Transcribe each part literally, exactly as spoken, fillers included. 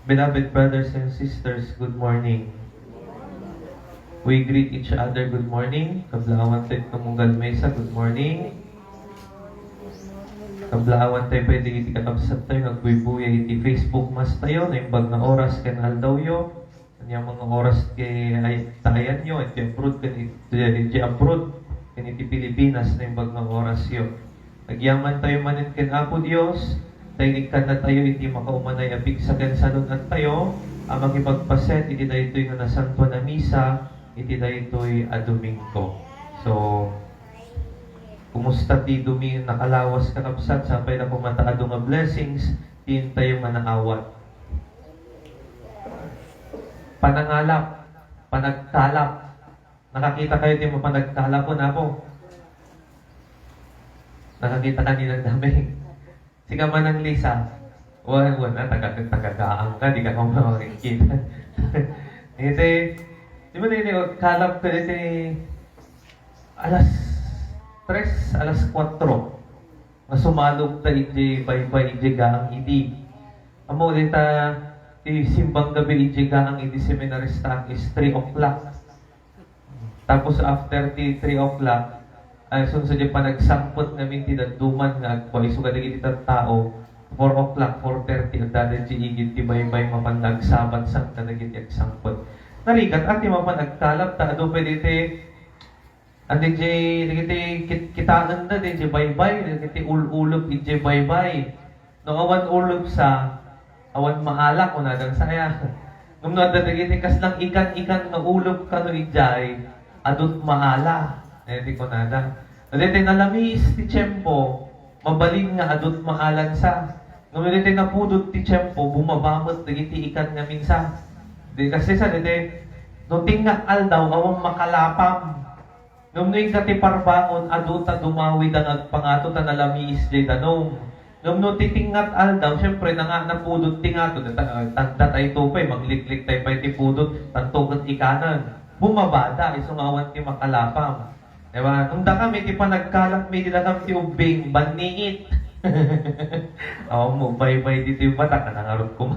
Beloved brothers and sisters, good morning. We greet each other, good morning. Kablaawan tayo tumunggal mesa, good morning. Kablaawan tayo pay dagiti kakabsat tayo nga agbuybuya iti Facebook Mass tayo, naimbag nga oras ken aldawyo. Ania nga oras ket ay, tayan yo, iti abroad ken iti, iti abroad, ken iti Pilipinas, naimbag nga oras yo. Agyaman tayo manen ken Apo Dios, ta inikkanna tayo iti makaumanay a pigsa ken salun-at tayo a makipagpaset iti daytoy nga nasantuan a misa iti daytoy a Domingo. So, kumusta ti Domi-, nakalawas, kakabsat? Sapay la koma ta adu nga blessings ti intayo nga naawat. Panangalap, panagkalap. Nakakita kayo ti mapanagkalap, Apo? Nakakita ka ni Nang Daming? Sika man, Nang Lisa? Wen, wen, ah, taga, taga-gaang ka, di ka makakita. Iti, di ba, iti, kalap ka iti alas tres, alas kuatro. Nga sumalog ta iti baybay iti gaang idi. Ammo dita, ti simbang gabi iti gaang iti seminarista is three o'clock. Tapos after ti three o'clock, ay, sunod sa di panagsangpet ngamin ti dadduman nga agpaiso kadagiti tattao, four o'clock, four thirty, adda daydi igid ti baybay mapan nagsabat sang kadagiti agsangpet. Narigat, ati mapan agkalap, ta adu pay diti Adi, dagiti kit-, kitaenda, dagiti baybay, dagiti ul-ulep idiay baybay. No awan ulep sa, awan maala, kunada saya. Ngem no adda dagiti kaslang ikan-ikan nga ulep kano idiay, adut maala. Dagiti kunada. Dagiti nalamiis ti tiempo, mabalin nga adut maalan sa. Ngem dagiti napudot ti tiempo, bumaba met dagiti ikan ngamin sa. Di kasi sa, dagiti, no tingngak aldaw, awan makalapam. Ngem no inka ti parbangon, adu ta dumawida nga agpangato ta nalamiis diay danum. Ngem no ti tingngak aldaw, siempre, nanga-, napudot ti ngato, ta-, tanda tayo pay, magliklik tayo pay ti pudot, tanto ket ikanen. Bumabada, isu nga awan ti makalapam. Di ba? Nung dakami ti panagkalapmi, di dakam ti ubbing, banniit. Awan mo, baybay dito yung mata, kanangarot ko.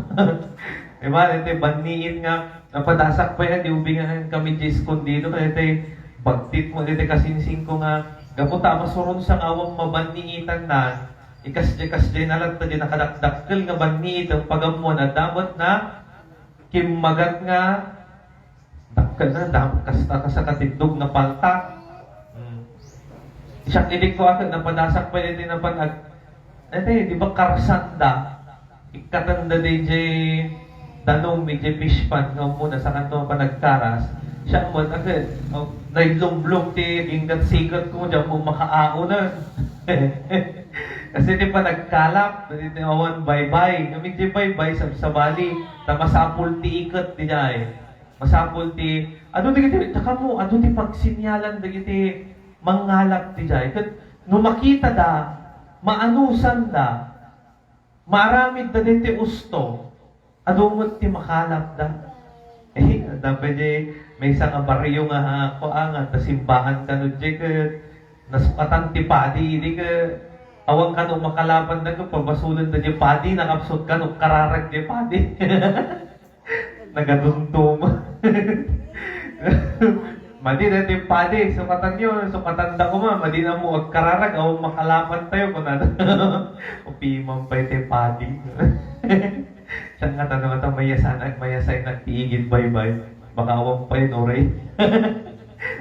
Di ba? Ito yung banniit nga, Napadasak pay a di ubingan kami di eskondido, kaya tay bagtit mo, di tay kasinsing ko nga, gapu ta masuron sa nga awan mabanniitan na, ikas di, kas di na lang ta di nakadakdakkel nga banniit ang pagammuan a damat na, kimmagat nga, dakkel na, damat kasta, kasa katiddog nga palta. Hmm. Siak idi ko, ako, napadasak pay di napan ag-, Ete, di ba, karsanda? Ikkatanda di jay danum, di jay fish pond, nga umuna sa kanto panagkaras. Siya mo, ate, oh, nailumlum ti ginggat sikat ko, diyan mo makaaonan. Kasi di pa nagkalap, di, di awan baybay. Kami di baybay, sabsabali, ta masapul ti ikat, di jay. Masapul ti, adu ti, ti, taka mo, adu ti pagsinyalan, di, ti, mangalap, di jay. Ket, no makita da, maanusan da, Maaramid da daytoy usto, adu met ti makalapda. Eh, adda pay di maysa nga barrio nga, ah, kua, nga adda simbahan kano di ket nasukatan ti padi, di ket awan kano makalapanda ket pabasolenda di padi, nakapsut kano kararag di padi. Nagadumdum. Madi daytoy padi, sukatan yo, sukatan da koma, madi na mo agkararag, awan makalapan tayo, kunada. Upiman pay ti padi. Siya nga tanong ata, mayasay na, mayasay na ti igid baybay. Baka awan pay, no, Ray?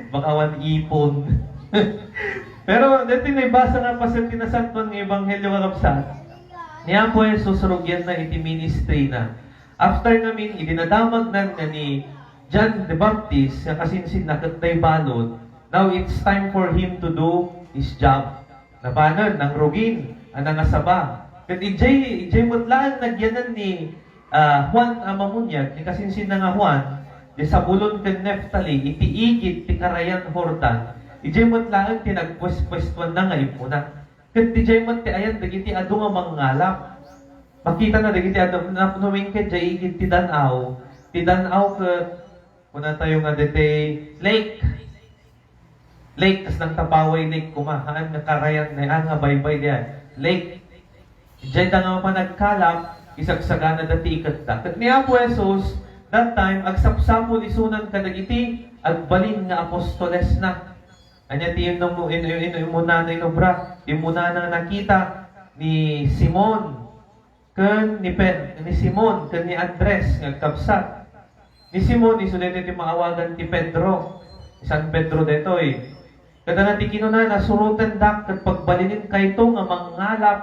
Baka awan ipon. Pero, daytoy naibasa nga paset ti Nasantoan nga Ebanghelio, kakabsat. Ni Apo Jesus, rugianna iti ministry na. After ngamin, idi nadamagnan nga ni John the Baptist nga kasinsinna ket naibalud, now it's time for him to do his job. Nabanen, nangrugin a nangasaba. Ket idiay, idiay met laeng nagyanan ni, ah, Juan a Mamuniag, ni kasinsinna nga Juan, di Zabulon ken Neftali, iti igid ti karayan Jordan, idiay met laeng ti nagpuespuestuanna nga immuna. Ket diay met ti ayan dagiti adu nga mangngalap. Makitana dagiti adu, napno manen ket diay igid ti dan-aw. Ti dan-aw ket, kunatayo nga ditoy lake. Lake, kas nagtapaway lake koma. Haan nga karayan, haan nga baybay diay. Lake. Diay da nga mapan nagkalap, Isagsaganada ti iketda. Ket ni Apo Jesus, that time, agsapsapul isunan kadagiti agbalin nga apostolesna. Ania ti inum-, in-, in-, inumunana inubra? Inumunana nakita ni Simon ken ni Ped-, ni Simon ken ni Andres nga agkabsat. Ni Simon, isu daytoy ti maawagan ti Pedro. San Pedro daytoy. Ket ania ti kinunana, "Surotendak ket pagbalinenkayto nga mangngalap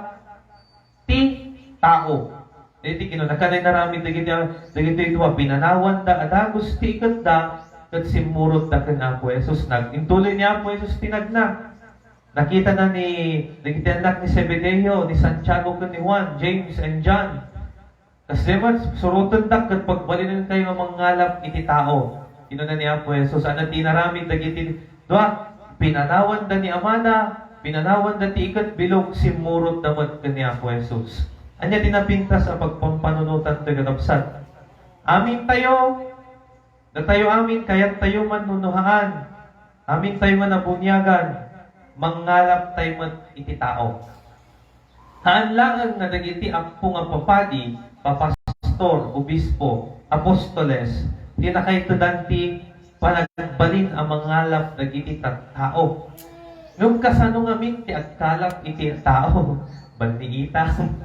ti tao." Iti kinuna, kanayon inaramid dagiti, dagiti dua, pinanawanda a dagus ti iketda, ket simmurotda ken Apo Jesus. Nag-, intuloy ni Apo Jesus ti nagna. Nakitana ni, dagiti annak ni Zebedeo, ni Santiago ken ni Juan, James and John. Kasdi met, "Surotendak ket pagbalinenkayto nga mangngalap iti tao." Kinuna ni Apo Jesus, ania ti inaramid dagiti dua? Pinanawanda ni amada, pinanawanda ti iket bilog, simmurotda met ken ni Apo Jesus. Ania ti napintas a pagpampanunotan, ti kakabsat? Amintayo, datayo amin, kayattayo man wenno haan, amintayo nga nabuniagan, mangngalaptayo met iti tao. Haan laeng nga dagiti ampo nga papadi, papastor, obispo, apostoles, ti nakaitedan ti panagbalin a mangalap dagiti tattao. Ngem kasano ngamin ti agkalap iti tao? Balniitam.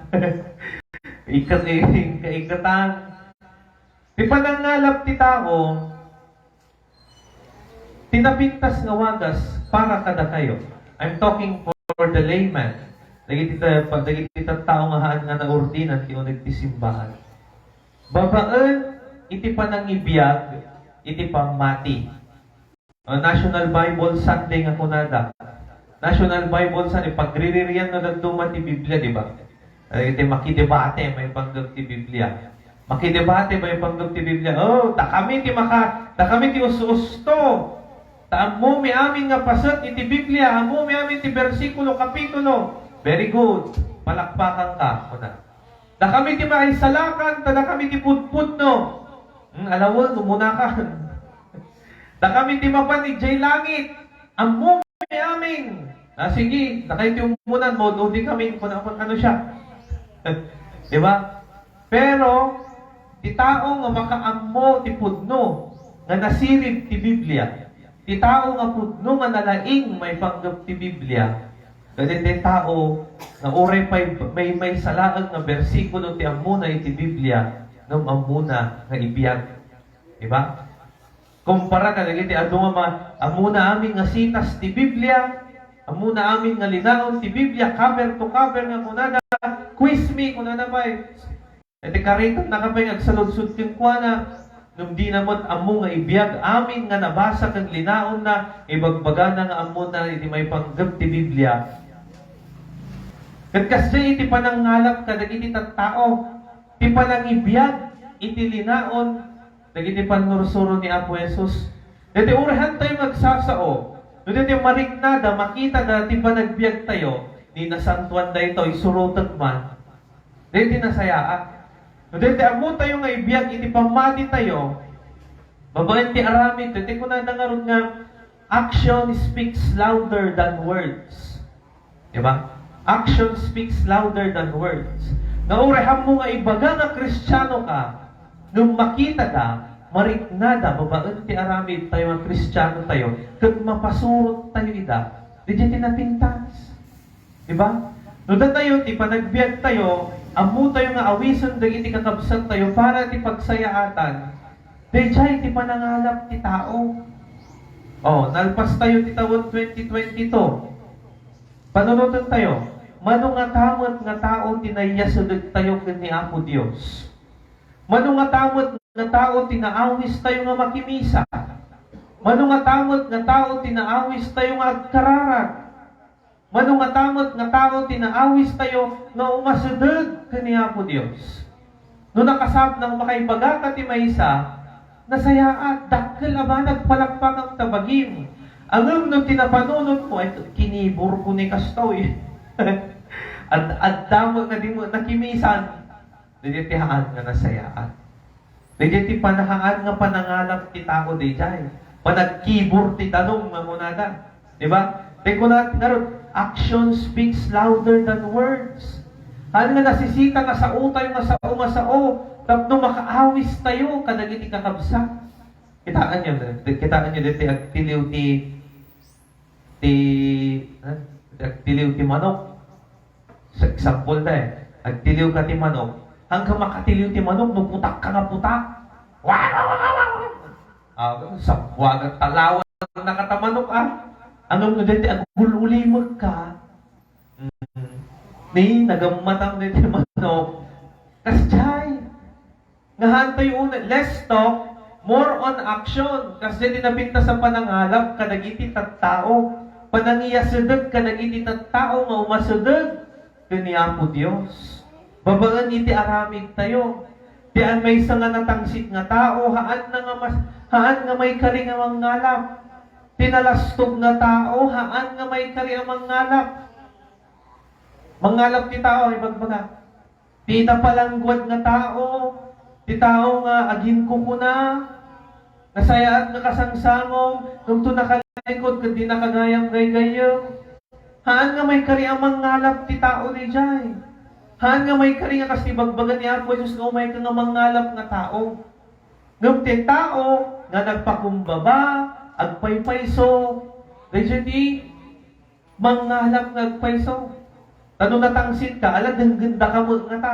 Ikat-, ikaiketan. Ti panangalap ti tao, ti napintas nga wagas para kadakayo. I'm talking for the layman. Dagiti ta-, pa-, dagiti tattao nga haan nga naordinan ti uneg ti simbahan. Babaen iti panangibiag iti pammati. O, National Bible Sunday nga kunada. National Bible Sunday, pagriririan no dadduma ti Biblia, di ba? Ay, iti makidebate, maipanggep ti Biblia. Makidebate, maipanggep ti Biblia. Oh, dakami ti maka-, dakami ti us-usto. Ta ammomi amin nga paset iti Biblia, ammomi amin ti bersikulo, kapitulo. Very good. Palakpakan ka, kuna. Dakami ti maisalakan, ta dakami ti pudpudno. Hmm, alawen, umunaka. Dakami ti mapan idiay langit. Ammomi amin. Ah, sige, dakay ti umunan, maud-udi kami, kuna, kun ano siya. Di ba? Pero, ti tao nga makaammo ti pudno nga nasirib ti Biblia, ti tao nga pudno nga nalaing maipanggep ti Biblia, dagiti tao nga uray pay may, maysa laeng nga bersikulo ti ammona iti Biblia, ngem ammona nga ibiag. Di ba? Kumpara kadagiti adu nga ma-, ammona amin nga sitas ti Biblia, ammona amin nga linaon ti Biblia, cover to cover nga kunada, "Quiz me," kunada pay. Iti karitan na ka pay nga agsaludsod kenkuana, ngem dina met ammo nga ibiag amin nga nabasa ken linaonna, ibagbagana nga ammona iti maipanggep ti Biblia. Ket kasdiay iti panangngalap kadagiti tattao, ti panangibiag iti linaon dagiti pannursuro ni Apo Jesus. Daytoy, uray haantayo nga agsasao, no daytoy mariknada, makitada ti panagbiagtayo, ni nasantoan daytoy, surotek man. Daytoy nasayaat. No daytoy ammotayo nga ibiag iti pammatitayo, babaen ti aramid, daytoy kunada ngarud nga, "Action speaks louder than words." Di ba? Action speaks louder than words. Nga uray ammo nga ibaga nga Kristiano ka, ngem makitada, mariknada, babaen ti aramid tayo nga Kristiano tayo, ket mapasurot tayo ida. Di ti napintas. Di ba? No datayo, ti panagbiag tayo, ammo tayo nga awisen dagiti kakabsat tayo para ti pagsayaatan, daydiay ti panangalap ti tao. Oh, nalpas tayo ti tawen twenty twenty-two. Panunoten tayo, mano ngata met nga tao ti naiyasedeg tayo ken ni Apo Dios? Mano ngata met nga tao ti naawis tayo nga makimisa? Mano ngata met nga tao ti naawis tayo nga agkararag? Mano ngata met nga tao ti naawis tayo nga umasedeg ken ni Apo Dios? No nakasapna nga makaibagaka ti maysa, nasayaat, dakkel a banag palakpakam ta bagim. Ngem no ti napanunotmo, ay, kinibor ko ni kastoy. Ad-, adda met nga di met nakimisan. Daydiay ti haan nga nasayaat. Daydiay ti panahaan nga panangalap ti tao daydiay. Panagkibor ti danum nga kunada. Di ba? Ti kunat ngarud, "Action speaks louder than words." Haan nga nasisita nga saotayo nga sao nga sao tapno makaawistayo kadagiti kakabsat. Kitaenyo, kitaenyo ditoy agtiliw ti, ti, eh, agtiliw ti manok. Sa example da eh, agtiliw ka ti manok. Haan ka makatiliw ti manok no putak ka nga putak. Ah, sabwagan talawan na kata manok, ah. Ngem no ditoy agul-ulimek ka, mm, ni nagammatan ditoy manok. Kasjay. Nga haantoy una, less talk, more on action. Kasjay ti napintas a panangalap kadagiti tattao. Panangiyasedek kadagiti tattao nga umasedeg ken ni Apo Dios. Babaen iti aramidtayo. Ti an maysa nga natangsit nga tao, haan na nga mas, haan nga maikari nga mangngalap. Ti nalastog nga tao, haan nga maikari a mangngalap. Mangngalap ti tao, ibagbaga. Ti napalangguad nga tao, ti tao nga aginkukuna, nasayaat nga kasangsangom, ngem to nakalikod ket di nakagayam gaygayyem. Haan nga maikari a mangngalap ti tao daydiay. Haan nga maikari nga kas ti ibagbaga ni Apo Jesus nga umayka nga mangngalap nga tao. Ngem ti tao nga nagpakumbaba, agpaypayso, daydiay ti mangngalap nga agpayso. Ta no natangsit ka, ala, denggendak met ngata.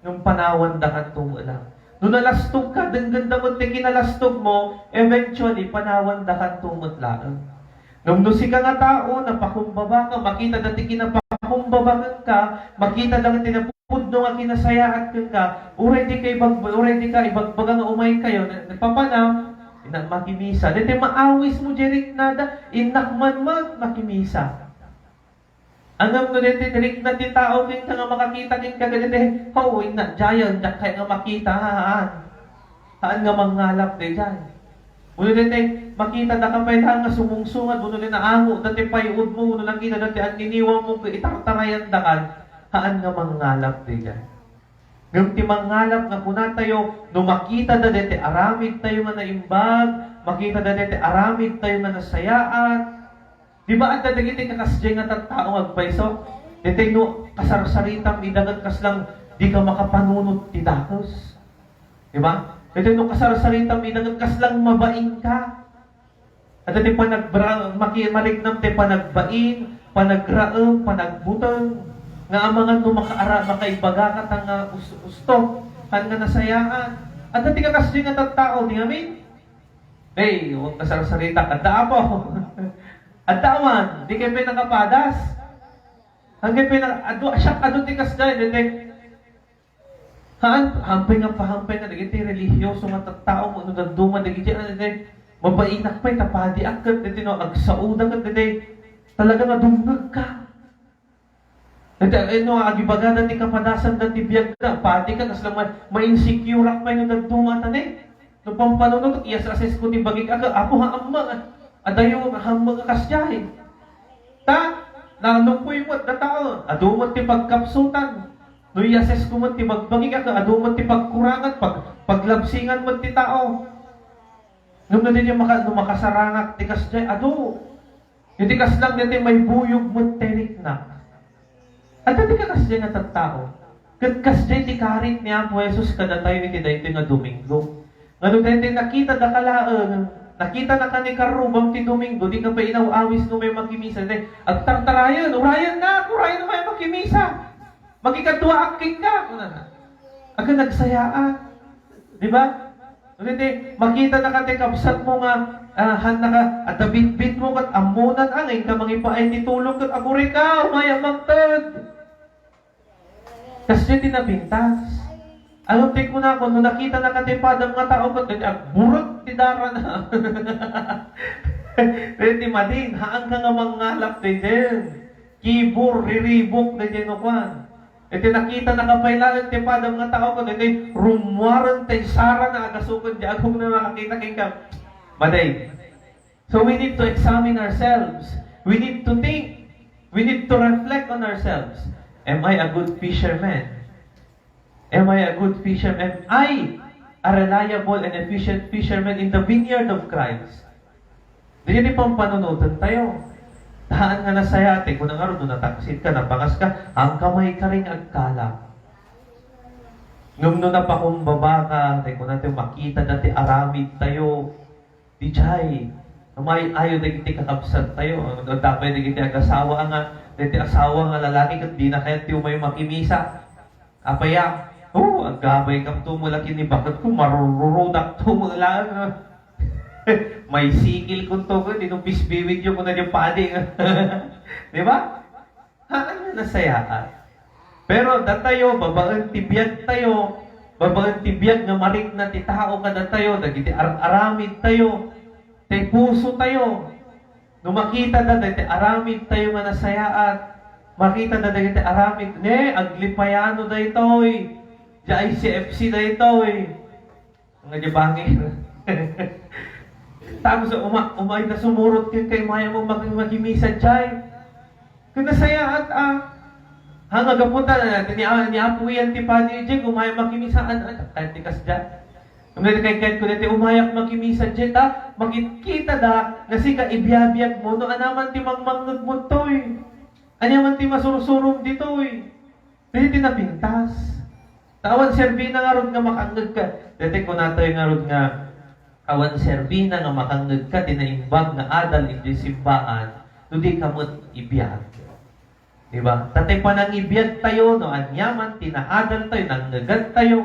Ngem panawandakanto met laeng. No nalastog ka, denggenda met ti kinalastog mo, eventually, panawandakanto met laeng. Ngem no sika nga tao, napakumbaba ka, makita da ti kinapakumbaba kenka, makita da ti napudno nga kinasayaat kenka, uray di ka ibag-, uray di ka ibagbaga nga umaykayo, na-, napapanam, innak makimisa. Daytoy maawis mo, di riknada, innak man met makimisa. Ngem no daytoy rikna ti tao kenka nga makakita kenka daytoy, "Haw, innak, diayen, diak kayat nga makita, haan." Haan nga mangngalap daydiay. Wenno daytoy, makita daka pay laeng nga sumungsungad, wenno daytoy naango daytoy pay-od mo, wenno nakita daytoy anniniwam mo, ket itartarayan dakan, haan nga mangngalap daydiay. Ngem ti mangngalap nga kunatayo, no makita da daytoy aramidtayo nga naimbag, makita da daytoy aramidtayo nga nasayaat, di ba, adda dagiti kakasdiay nga tattao nga agpayso? Daytoy no kasarsaritam ida ket kaslang di ka makapanunot ti dakes. Di ba? Daytoy no kasarsaritam ida ket kaslang mabain ka. Adda ti panagbra-, maki-, mariknam ti panagbain, panagraem, panagbuteng, nga amangan no makaara-, makaibaga ka ta nga us-, usto, haan nga nasayaan. Adda ti kakasdi nga tattao, di amin? Hey, huwag kasarsarita, adda apo. Adda awan, di kayo pinakapadas. Hanggang pina-, adu-, siak, adu ti kasdi, dede. Haan, hampay nga, pahampay nga dagiti relihiyoso nga tattao, no dadduma dagiti, ano, dagiti, mabainak pay, ta padiak ket dagiti, no, agsauda ket dagiti, talaga nga dumngeg ka. Dagiti, eh, no, agibagada ti kapadasanda ti biagda, padi ka, kasla ma-, ma-insecure ak pay no dadduma ta ni. No pampanunotek, i-assess ko ti bagik a, Apo, haammo, adayo, haammo nga kasdiay. Ta, nanupoy met dataon, adu met ti pagkapsutan. No i-assess ko met ti bagbagik a, adu met ti pagkurangan, pag-, paglabsingan met ti tao. Ngem no daydiay maka-, no makasarangak ti kasdiay, adu. Iti kaslang daytoy maibuyog met ti riknak. Adda ti kakasdiay nga tattao. Ket kasdiay ti karit ni Apo Jesus kadatayo iti daytoy nga Domingo. Nga no daytoy nakitada ka laeng, nakitanaka ni karrubam ti Domingo, dika pay inaw-awis no umay makimisa. Daytoy, agtartarayen, "Urayennak, urayen umay makimisa. Makikadduaak kenka," kunana. Aga nagsayaat. Di ba? Iti, makitanaka ti kabsatmo nga, ah, haannaka, adda bitbitmo ket ammonan, ah, nga inka mangipaay ti tulong ket agurayka, umayam mangted. Kasdiay ti napintas. Ano ti kunakon, no nakitanaka ti padam nga tao ket daytoy agburek ti darana. Daytoy madin, haanka nga mangngalap daytoy. Kibur, riribuk, daytoy no kuan. Iti nakitanaka pay laeng ti padam nga tao ket iti rummuaren ti sarana a gasu ken di agong na makakita kenka. Madayag. So we need to examine ourselves. We need to think. We need to reflect on ourselves. Am I a good fisherman? Am I a good fisherman? Am I a reliable and efficient fisherman in the vineyard of Christ? Daytoy ti pampanunoten tayo. Haan nga nasayaat, tay kuna ngarud no nataksit ka, napangas ka, ang kamay ka rin agkala. Ngem no napakumbaba ka, tay kuna ti makita dati aramid tayo, di jay, umay-ayo dagiti kakabsat tayo, ang dapay dagiti agasawa nga, dagiti asawa nga lalaki, ket di na kayat ti umay makimisa. Apay a? Oo, agabay ka to, mula kinibaket ko, marururudak to, mula, ano. May sikil ko to, ko, di nung bisbiwit yung kuna yung padi. Di ba? Haan nga nasayaat. Pero datayo, babaen ti biag tayo, babaen ti biag nga marikna ti tao kadatayo, dagiti ar-aramid tayo, tay puso tayo. No makita da dagiti aramid tayo nga nasayaat, makita da dagiti aramid, ne, aglipayano daytoy. Diay I C F C daytoy. Nga di bangin. Tapos uma, umay na sumurot ken kay maya mo mag-, magimisa diay. Ken nasayaat, ah. Hanga gaputa na, ni, ni Apo yan ti padi diay, umay makimisaan, ah, kay ti kasdiay. Kami kay kay ko dati umayak makimisa diay ta, makikita da, nga sika ibiabiag mo, no anaman ti mangmangngeg mo toy. Aniaman ti masursurom ditoy. Dagiti napintas. Ta awan serbina ngarud nga makangngeg ka. Dati kunatayo ngarud nga, awan serbina nga makangngeg ka ti naimbag nga adal idiay simbaan, no di ka met ibiag. Di ba? Ta ti panangibiag tayo, no aniaman ti naadal tayo, nangngegan tayo,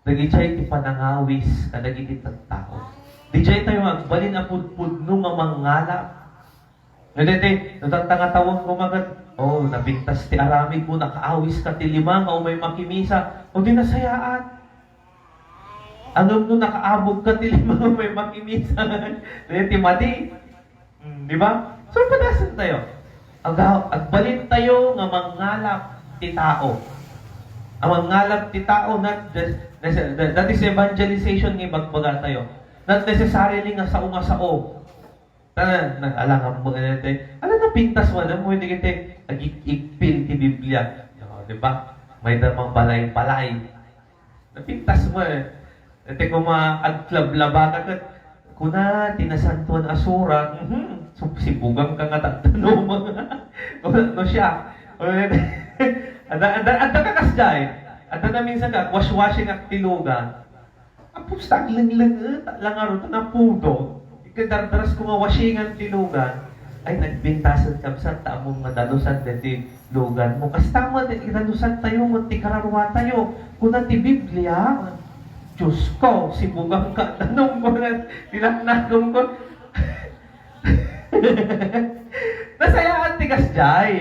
dagiti ti panangawis kadagiti tattao. Di tayo agbalin a pudpudno nga mangngalap. No daytoy, no tatta nga tawen ko maket, oh, napintas ti aramid mo, nakaawis ka ti lima nga umay makimisa, o di nasayaat. Ngem no nakaabog ka ti lima nga umay makimisa, daytoy ti madi. Hmm, di ba? So, padasen tayo. Aga-, agbalin tayo nga mangngalap ti tao. Ang mangngalap ti tao, not just, that is evangelization nga ibagbaga tayo. Not necessarily nga sao nga sao. Ta, nag-alangan mo nga daytoy. Ano napintas mo? Ano mo, hindi kita agigpil ti Biblia. O, di ba? May damang balay-balay. Napintas mo eh. Dati ko maaglablaba ka ket, kuna, ti nasantuan a surat, mhm, sub-, sibugan ka nga tagtanong. Ano, ano siya? Ada, ada, ada ka kasjay. Ada na minsan ka, wash-washing ak tilugan. Apos ta aglengleng, ta langarot, napudo. Ikadardaras ko nga wasingan ti lugan. Ay, nagpintasen kabsat, ta ammom nga dalusan deti lugan mo. Kasta met, idalusan tayo met ti kararua tayo. Kuna ti Biblia, Diyos ko, sibugan ka, tanong ko na, tinatnagom ko. Nasayaan ti kasjay.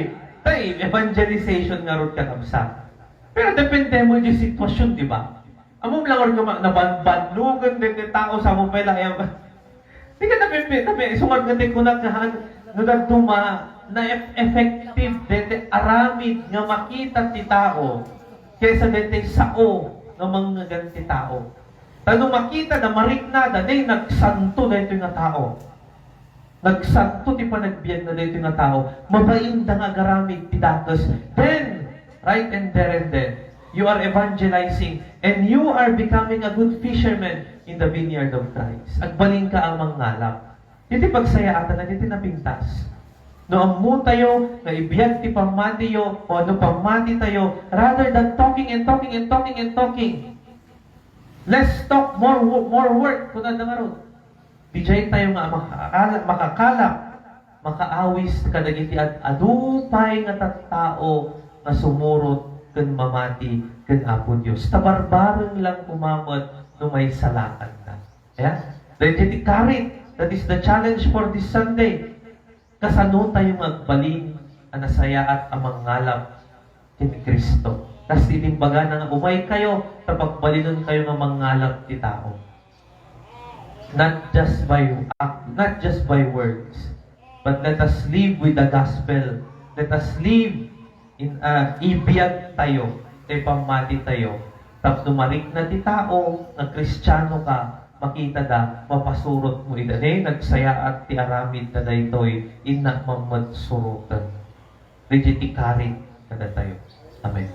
Tay, evangelization ngarud kakabsat. Pero depende mo di sitwasyon, di ba? Ammom lang nga ma-, nabanbannugan deti tao, sa mo pay la, eh, di ka napipi-, napi-, isungar nga ti kunat nga haan, no dadduma, na eff-, effective deti aramid nga makita ti tao, kaysa deti sao nga mangngeggan ti tao. Ta no makita da, marikna da, "Nay, nagsanto daytoy nga tao." Nagsanto ti panagbiagna daytoy nga tao. Mabain da nga agaramid ti dakes. Then, right and there and then, you are evangelizing and you are becoming a good fisherman in the vineyard of Christ. Agbalin ka a mangngalap. Iti pagsayaatan, iti napintas. No ammo tayo nga ibiag ti pammatiyo o no pammati tayo, rather than talking and talking and talking and talking, less talk, more wo-, more work, kuna da ngarud. Dijay tayo nga makakala-, makakalap, makaawis kadagiti ad-adu pay nga tattao nga sumurot ken mamati ken Apo Dios. Ta barbareng lang koma met no maisalakanna. Yeah? Dagiti karit, that is the challenge for this Sunday. Kasano tayo nga agbalin a nasayaat a mangngalap ken Cristo? Kas ti imbagana nga, "Umay kayo, ta pagbalinen kayo nga mangngalap ti tao." Not just by act, not just by words, but let us live with the gospel. Let us live in, ah, ibiag tayo, tay pammati tayo. Tapno marikna ti tao nga Kristiano ka, makita da, mapasurot mo ida. Ne, nagsayaat ti aramid na daytoy, innak mammed suroten. Daytoy ti karit kadatayo. Amen.